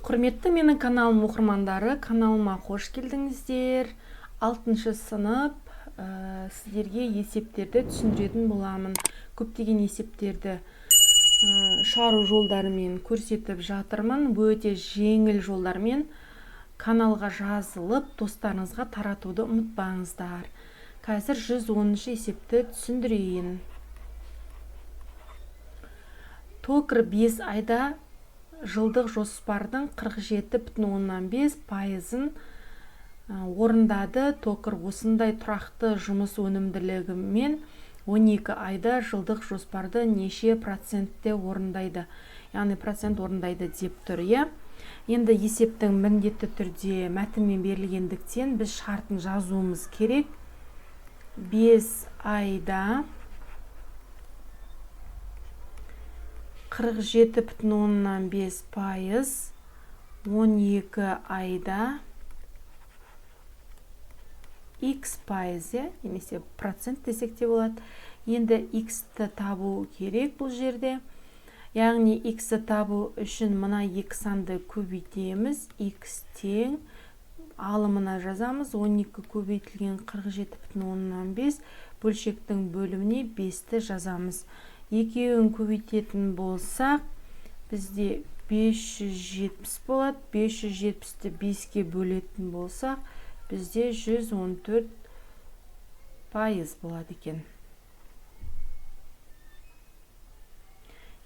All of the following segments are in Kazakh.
Құрметті менің каналым оқырмандары, каналыма қош келдіңіздер. 6-шы сынып, сіздерге есептерді түсіндіретін боламын. Көптеген есептерді шығару жолдарымен көрсетіп жатырмын. Өте жеңіл жолдармен. Каналға жазылып, достарыңызға таратуды ұмытпаңыздар. Қазір 110-шы есепті түсіндірейін. Токар 5 айда жылдық жоспардың 47,5%-ын орындады. Токар осындай тұрақты жұмыс өнімділігімен 12 айда жылдық жоспарды неше процентте орындайды? Яғни процент орындайды деп тұр, иә? Енді есептің міндетті түрде мәтінмен берілгендіктен біз шартын жазуымыз керек. 5 айда 47,5%, 12 айда x пайыз, иә, немесе процент десек те болады. Енді x-ті табу керек бұл жерде. Яғни x-ті табу үшін мына екі санды көбейтеміз. X тең алымына жазамыз. 12 көбейтілген 47,5 бөлшектің бөліміне 5-ті жазамыз. Екеуін көбейтетін болсақ, бізде 570 болады. 570-ті 5-ке бөлетін болсақ, бізде 114% болады екен.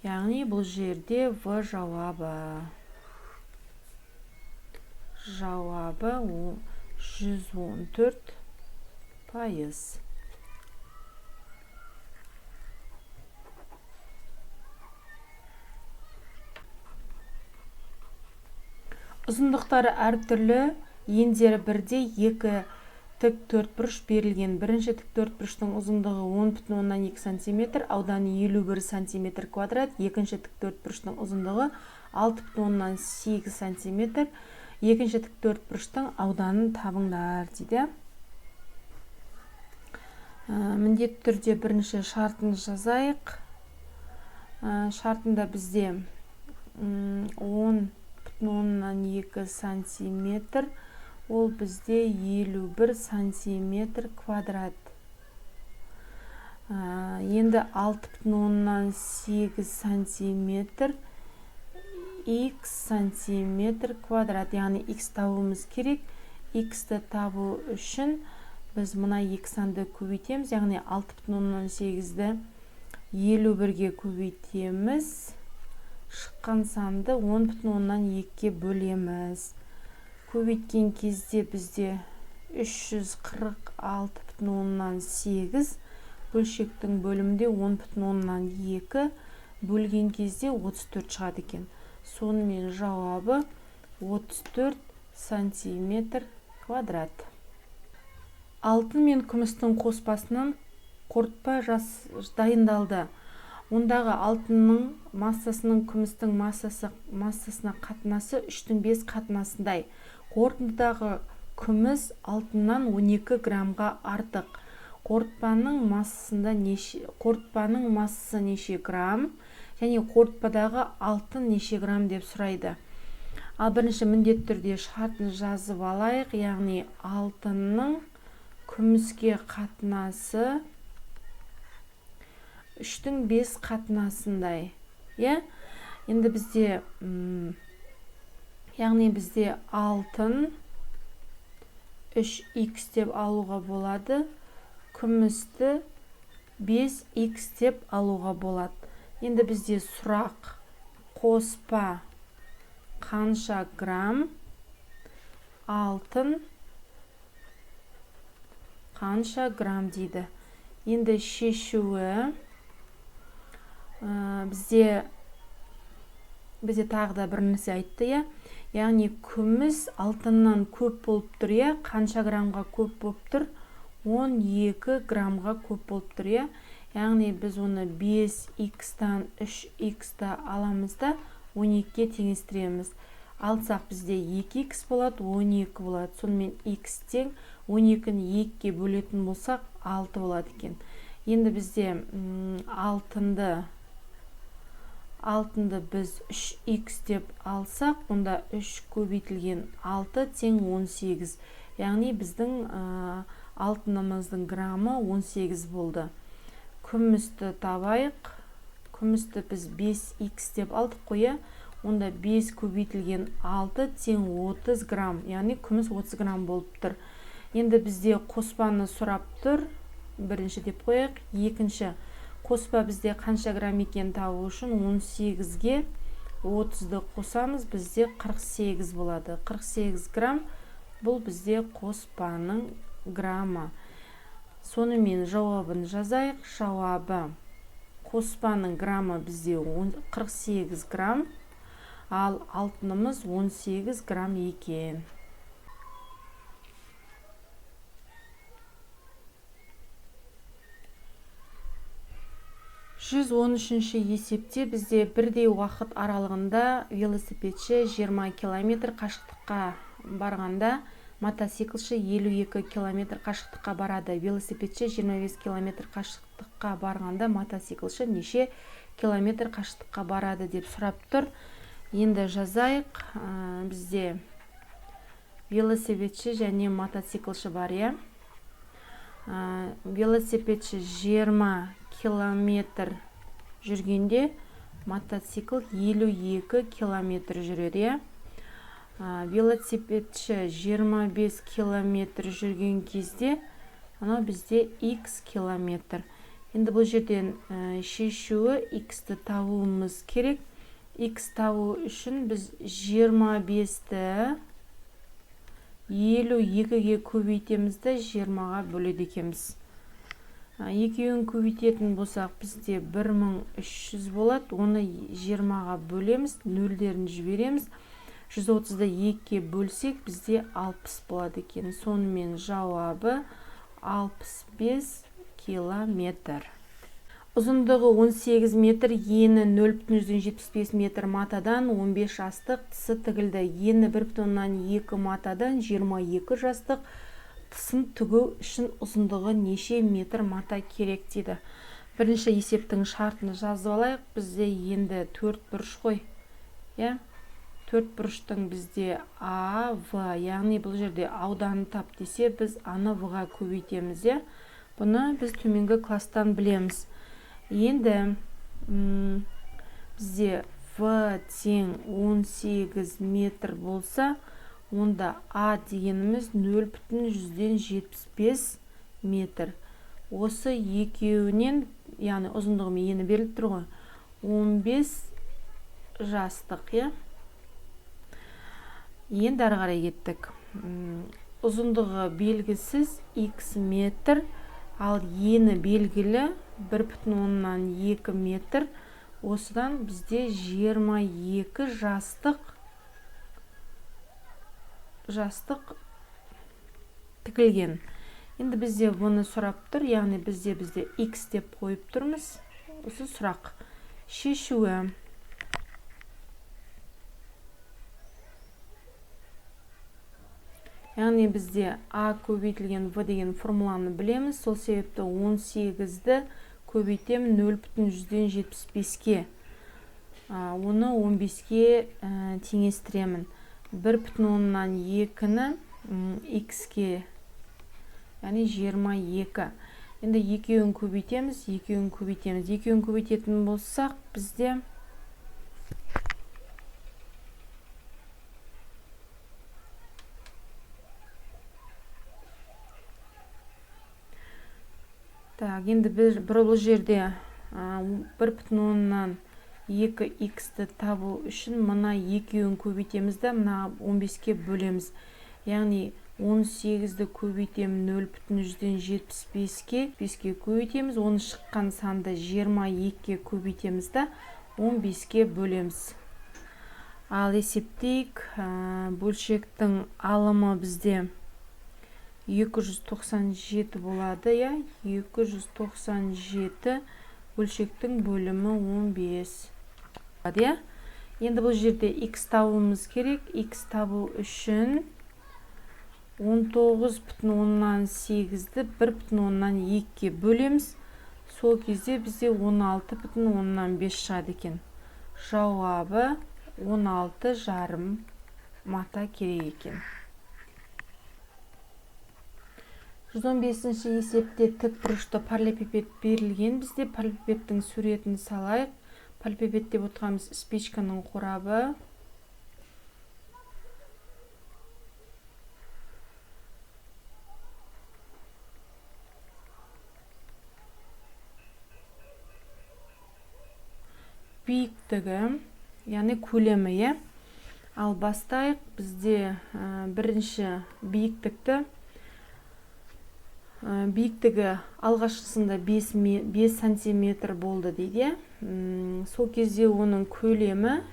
Яғни бұл жерде В жауабы. Жауабы 114%. Ұзындықтары әртүрлі, ендері бірдей екі тік төртбұрыш берілген. Бірінші тік төртбұрыштың ұзындығы 10,2 сантиметр, ауданы 51 сантиметр квадрат. Екінші тік төртбұрыштың ұзындығы 6,8 сантиметр. Екінші тік төртбұрыштың ауданын табыңдар дейді. Міндетті түрде бірінші шартын жазайық. Шартында бізде 10,2 сантиметр, ол бізде 51 сантиметр квадрат. Енді 6,8 сантиметр x сантиметр квадрат, яғни x табуымыз керек. X-ті табу үшін біз мына екі санды көбейтеміз, яғни 6,8-ді 51-ге көбейтеміз. Шыққан санды 10,2-ге бөлеміз. Көбейткен кезде бізде 346,8 бөлшектің бөлімінде 10,2 бөлген кезде 34 шығады екен. Сонымен жауабы 34 сантиметр квадрат. Алтын мен күмістің қоспасынан қорытпа дайындалды. Ондағы алтынның массасының күмістің массасына қатынасы 3,5 қатынасындай. Қорытындыдағы күміс алтыннан 12 граммға артық. Қорытпаның массасы неше грамм және қорытпадағы алтын неше грамм деп сұрайды. Ал бірінші міндетті түрде шартын жазып алайық, яғни алтынның күміске қатынасы 3,5 қатынасындай, иә? Енді бізде, яғни бізде алтын 3х деп алуға болады, күмісті 5х деп алуға болады. Енді бізде сұрақ: қоспа қанша грамм, алтын қанша грамм дейді. Енді шешуі бізде тағы да бір нәрсе айтты, иә? Яғни күміс алтыннан көп болып тұр, иә? Қанша граммға көп болып тұр? 12 граммға көп болып тұр, иә? Яғни біз оны 5х-тан 3х-та аламыз да 12-ге теңестіреміз. Алсақ бізде 2х болады, 12 болады. Сонымен х тең 12-ні 2-ге бөлетін болсақ 6 болады екен. Енді бізде алтынды Алтынды біз 3х деп алсақ, онда 3 көбейтілген 6 тең 18. Яғни біздің алтынымыздың граммы 18 болды. Күмісті табайық. Күмісті біз 5х деп алдық қой, иә? Онда 5 көбейтілген 6 тең 30 грамм. Яғни күміс 30 грамм болып тұр. Енді бізде қоспаны сұрап тұр. Бірінші деп қояйық. Екінші қоспа бізде қанша грамм екенін табу үшін 18-ге 30-ды қосамыз, бізде 48 болады. 48 грамм бұл бізде қоспаның граммы. Сонымен жауабын жазайық. Жауабы қоспаның граммы бізде 48 грамм, ал алтынымыз 18 грамм екен. Жүз он үшінші есепте бізде бірдей уақыт аралығында велосипедші 20 километр қашықтыққа барғанда, мотоциклші 52 километр қашықтыққа барады. Велосипедші 25 километр қашықтыққа барғанда, мотоциклші неше километр қашықтыққа барады деп сұрап тұр. Енді жазайық. Бізде велосипедші және мотоциклші бар, иә? Велосипедші 20 километр жүргенде, мотоцикл 52 километр жүреді, иә? Велосипедші 25 километр жүрген кезде, анау бізде x километр. Енді бұл жерден шешуі x-ті табуымыз керек. X табу үшін біз 25-ті 52-ге көбейтеміз де 20-ға бөледі екенбіз. Екеуін көбейтетін болсақ, бізде 1300 болады. Оны 20-ға бөлеміз, нөлдерін жібереміз. 130-ды 2-ге бөлсек, бізде 60 болады екен. Сонымен жауабы 65 километр. Ұзындығы 18 метр, ені 0,75 метр матадан 15 жастық тысы тігілді. Ені 1,2 матадан 22 жастық тысын тігу үшін ұзындығы неше метр мата керек дейді. Бірінші есептің шартын жазып алайық. Бізде енді төрт бұрыш қой. Иә? Төрт бұрыштың бізде А, В, яғни бұл жерде ауданын тап десе, біз А-ны В-ға көбейтеміз, иә? Бұны біз төменгі класстан білеміз. Енді бізде В тең 18 метр болса, онда А дегеніміз 0,75 метр. Осы екеуінен, яғни ұзындығы мен ені беріліп тұр ғой, 15 жастық, иә? Енді ары қарай кеттік. Ұзындығы белгісіз x метр, ал ені белгілі 1,2 метр. Осыдан бізде 22 жастық тігілген. Енді бізде бұны сұрап тұр, яғни бізде x деп қойып тұрмыз. Осы сұрақ шешуі. Яғни бізде А көбейтілген В деген формуланы білеміз. Сол себепті 18-ді көбейтемін 0,75-ке. Оны 15-ке теңестіремін. 1,2-ні x-ке, яғни 22. Енді екеуін көбейтеміз, екеуін көбейтеміз. Екеуін көбейтетін болсақ, бізде так, енді біз бұл жерде 1,2 x-ті табу үшін мына екеуін көбейтеміз де, мына 15-ке бөлеміз. Яғни 18-ді көбейтемін 0,75-ке, 5-ке көбейтеміз, оны шыққан санды 22-ке көбейтеміз де, 15-ке бөлеміз. Ал есептейік, бөлшектің алымы бізде 297 болады, иә? 297 бөлшектің бөлімі 15. Иә? Енді бұл жерде x табуымыз керек. X табу үшін 19,8-ді 1,2-ге бөлеміз. Сол кезде бізде 16,5 шығады екен. Жауабы 16,5 мата керек екен. 115-ші есепте тік бұрышты параллелепипед берілген. Бізде параллелепипедтің суретін салайық. Параллелепипед деп отырғанымыз спичканың қорабы. Биіктігі, яғни көлемі, иә. Ал бастайық, бізде бірінші биіктікті. Биіктігі алғашқысында 5 сантиметр болды дейді. Сол кезде оның көлемі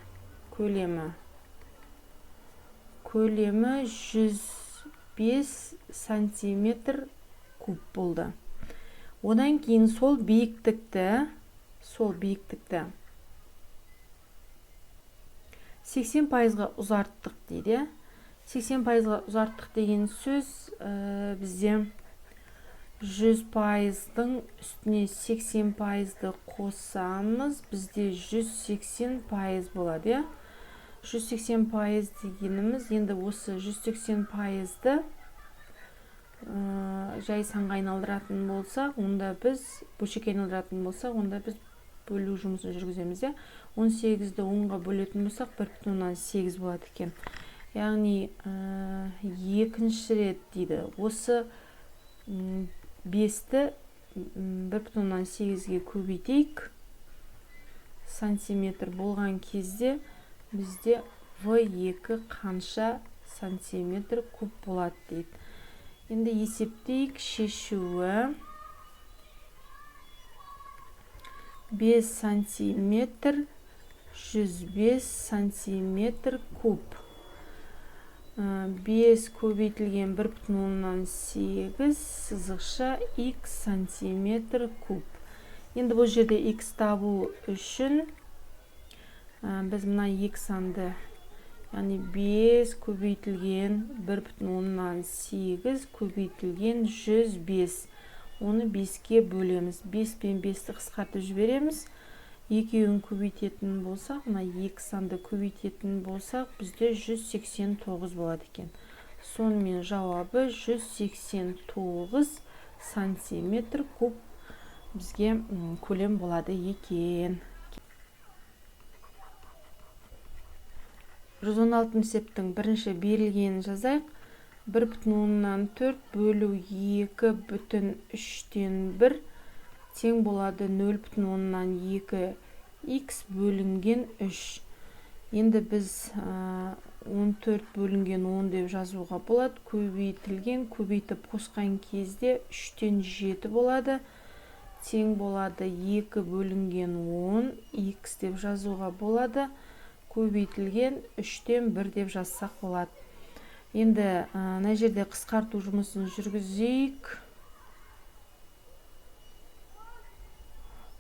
105 сантиметр куб болды. Одан кейін сол биіктікті 80%-ға ұзарттық дейді. 80%-ға ұзарттық деген сөз бізде 100%-дың үстіне 80%-ды қосамыз, бізде 180% болады, иә. 180% дегеніміз, енді осы 180%-ды жай санға айналдыратын болсақ, онда біз бөлшекке айналдыратын болсақ, онда біз бөлу жұмысын жүргіземіз, иә. 18-ді 10-ға бөлетін болсақ, 1,8 болады екен. Яғни екінші рет дейді. Осы 5-ті 1,8-ге көбейтейік. Сантиметр болған кезде бізде В2 қанша сантиметр куб болады дейді. Енді есептейік, шешуі 5 сантиметр 105 сантиметр куб. 5 көбейтілген 1,8 сызықша x сантиметр куб. Енді бұл жерде x табу үшін біз мына екі санды, яғни 5 көбейтілген 1,8 көбейтілген 105, оны 5-ке бөлеміз. 5 пен 5-ті қысқартып жібереміз. Екеуін көбейтетін болсақ, мына екі санды көбейтетін болсақ, бізде 189 болады екен. Сонымен жауабы 189 сантиметр куб бізге көлем болады екен. 116 есептің бірінші берілгенін жазайық. 1,4 бөлу 2,3 тең болады 0,2 х бөлінген 3. Енді біз 14 бөлінген 10 деп жазуға болады. Көбейтілген, көбейтіп қосқан кезде 3-тен 7 болады. Тең болады 2 бөлінген 10 х деп жазуға болады. Көбейтілген 3-тен 1 деп жазсақ болады. Енді мына жерде қысқарту жұмысын жүргізейік.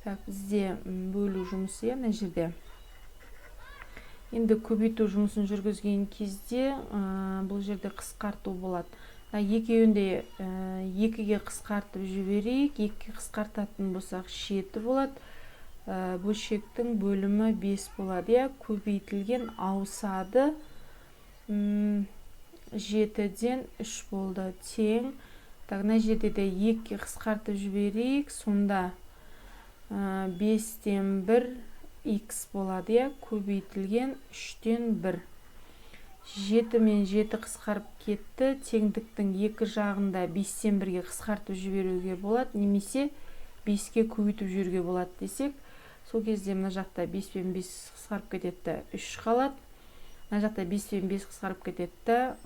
Так, бізде бөлу жұмысы, мына жерде. Енді көбейту жұмысын жүргізген кезде бұл жерде қысқарту болады. Екеуін де 2-ге қысқартып жіберейік. 2-ге қысқартатын болсақ 7 болады. Бөлшектің бөлімі 5 болады. Иә, көбейтілген ауысады. 7-ден 3 болды. Тең. Так, мына жерде де 2-ге қысқартып жіберейік. Сонда 5-тен 1 х болады, иә, көбейтілген 3-тен 1. 7 мен 7 қысқарып кетті. Теңдіктің екі жағында 5-тен 1-ге қысқартып жіберуге болады, немесе 5-ке көбейтіп жіберуге болады десек, сол кезде мына жақта 5 пен 5 қысқарып кетеді, 3 қалады. Мына жақта 5 пен 5 қысқарып кетеді,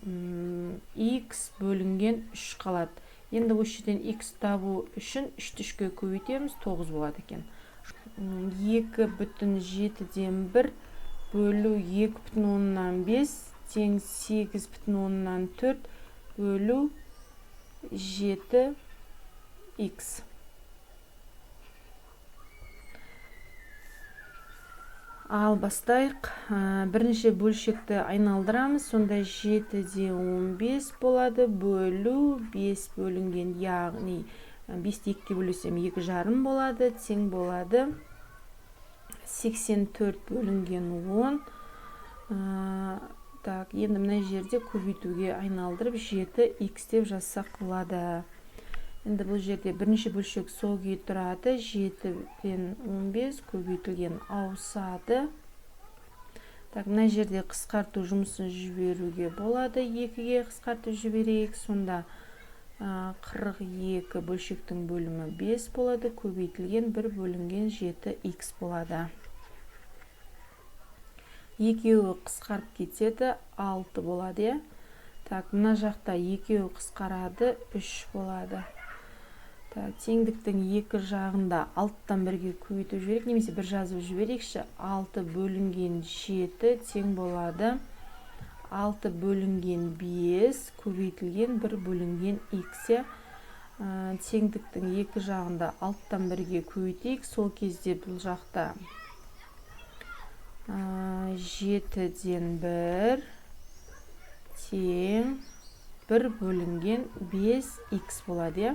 х бөлінген 3 қалады. Енді осы жерден х табу үшін 3-ті 3-ке көбейтеміз, 9 болады екен. 2,7 бөлу 2,5 тең 8,4 бөлу 7 х. Ал бастайық. Бірінші бөлшекті айналдырамыз. Сонда 7-де 15 болады. Бөлу 5 бөлінген, яғни 5-ті 2-ге бөлсем 2,5 болады. Тең болады 84 бөлінген 10. Так, енді мына жерде көбейтуге айналдырып 7х деп жазсақ болады. Енді бұл жерде бірінші бөлшек сол күйі тұрады. 7-ден 15 көбейтілген ауысады. Так, мына жерде қысқарту жұмысын жіберуге болады. 2-ге қысқартып жіберейік. Сонда 42 бөлшектің бөлімі 5 болады, көбейтілген 1 бөлінген 7х болады. Екеуі қысқарып кетеді, 6 болады, иә. Так, мына жақта екеуі қысқарады, 3 болады. Так, теңдіктің екі жағында 6-тан 1-ге көбейтіп жіберейік, немесе 1 жазып жіберейікші. 6 бөлінген 7 тең болады. 6 бөлінген 5 көбейтілген 1 бөлінген х. Теңдіктің екі жағында 6-тан 1-ге көбейтейік. Сол кезде бұл жақта 7-ден 1 тең 1 бөлінген 5х болады, иә.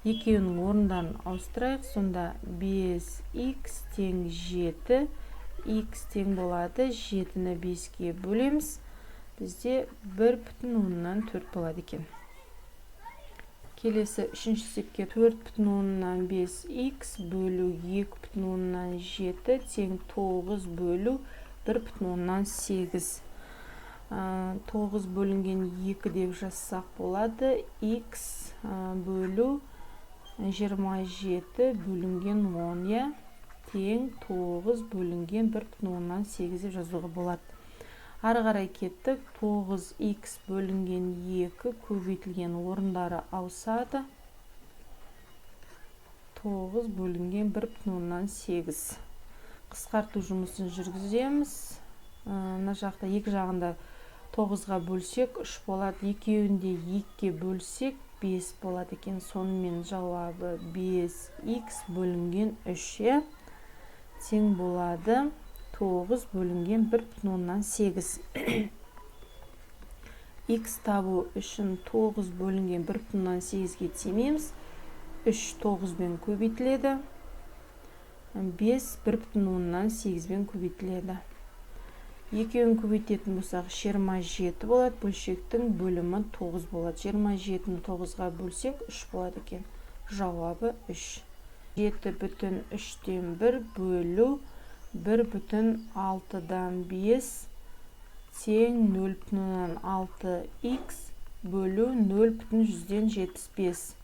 Екеуінің орындарын ауыстырайық. Сонда 5х тең 7, х тең болады. 7-ні 5-ге бөлеміз. Бізде 1,4 болады екен. Келесі үшінші есепке 4,5х бөлу 2,7 тең 9 бөлу 1,8. 9 бөлінген 2 деп жазсақ болады. Х бөлу 27 бөлінген 10, иә, тең 9 бөлінген 1,8 деп жазуға болады. Ары қарай кеттік. 9х бөлінген 2 көбейтілген орындары ауысады. 9 бөлінген 1,8. Қысқарту жұмысын жүргіземіз. Мына жақта екі жағында 9-ға бөлсек 3 болады. Екеуінде 2-ге бөлсек 5 болады екен. Сонымен жауабы 5х бөлінген 3, тең болады 9 бөлінген 1,8. Х табу үшін 9 бөлінген 1,8-ге тимейміз. 3 9-бен көбейтіледі. 5 1,8-бен көбейтіледі. Екеуін көбейтетін болсақ 27 болады. Бөлшектің бөлімі 9 болады. 27-ні 9-ға бөлсек 3 болады екен. Жауабы 3. 7,3-тен 1 бөлу 1,6-дан 5 тең 0,6х бөлу 0,175.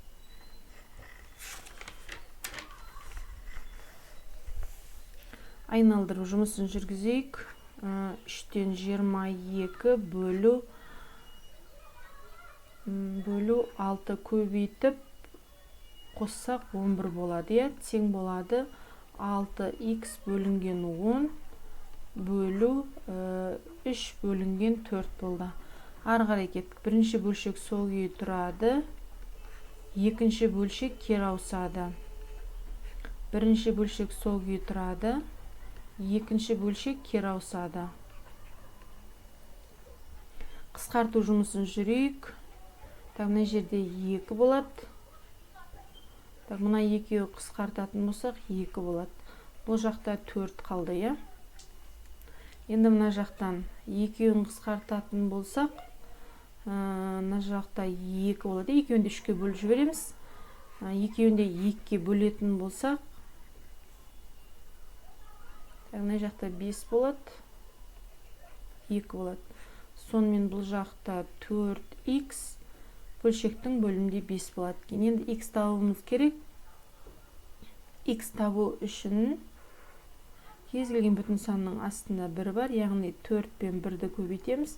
Айналдыру жұмысын жүргізейік. 3-тен 22 бөлу 6 көбейтіп қоссақ 11 болады, иә, тең болады. 6х бөлінген 10 бөлу 3 бөлінген 4 болды. Ары қарай кеттік. Бірінші бөлшек сол күйі тұрады. Екінші бөлшек кері ауысады. Бірінші бөлшек сол күйі тұрады. Екінші бөлшек кері ауысады. Қысқарту жұмысын жүрейік. Так, мына жерде 2 болады. Так, мына екеуі қысқартатын болсақ 2 болады. Бұл жақта 4 қалды, иә. Енді мына жақтан екеуін қысқартатын болсақ, мына жақта 2 болады. Екеуін де 3-ке бөліп жібереміз. Екеуін де 2-ге бөлетін болсақ, мына жақта 5 болады, 2 болады. Сонымен бұл жақта 4х бөлшектің бөлімінде 5 болады екен. Енді х табуымыз керек. Х табу үшін кез келген бүтін санның астында 1 бар, яғни 4 пен 1-ді көбейтеміз.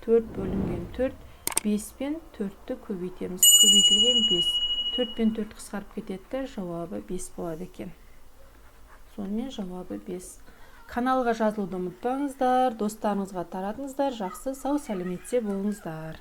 4 бөлінген 4, 5 пен 4-ті көбейтеміз. Көбейтілген 5. 4 пен 4 қысқарып кетеді, жауабы 5 болады екен. Сонымен жауабы 5. Каналға жазылуды ұмытпаңыздар, достарыңызға таратыңыздар. Жақсы, сау сәлеметте болыңыздар.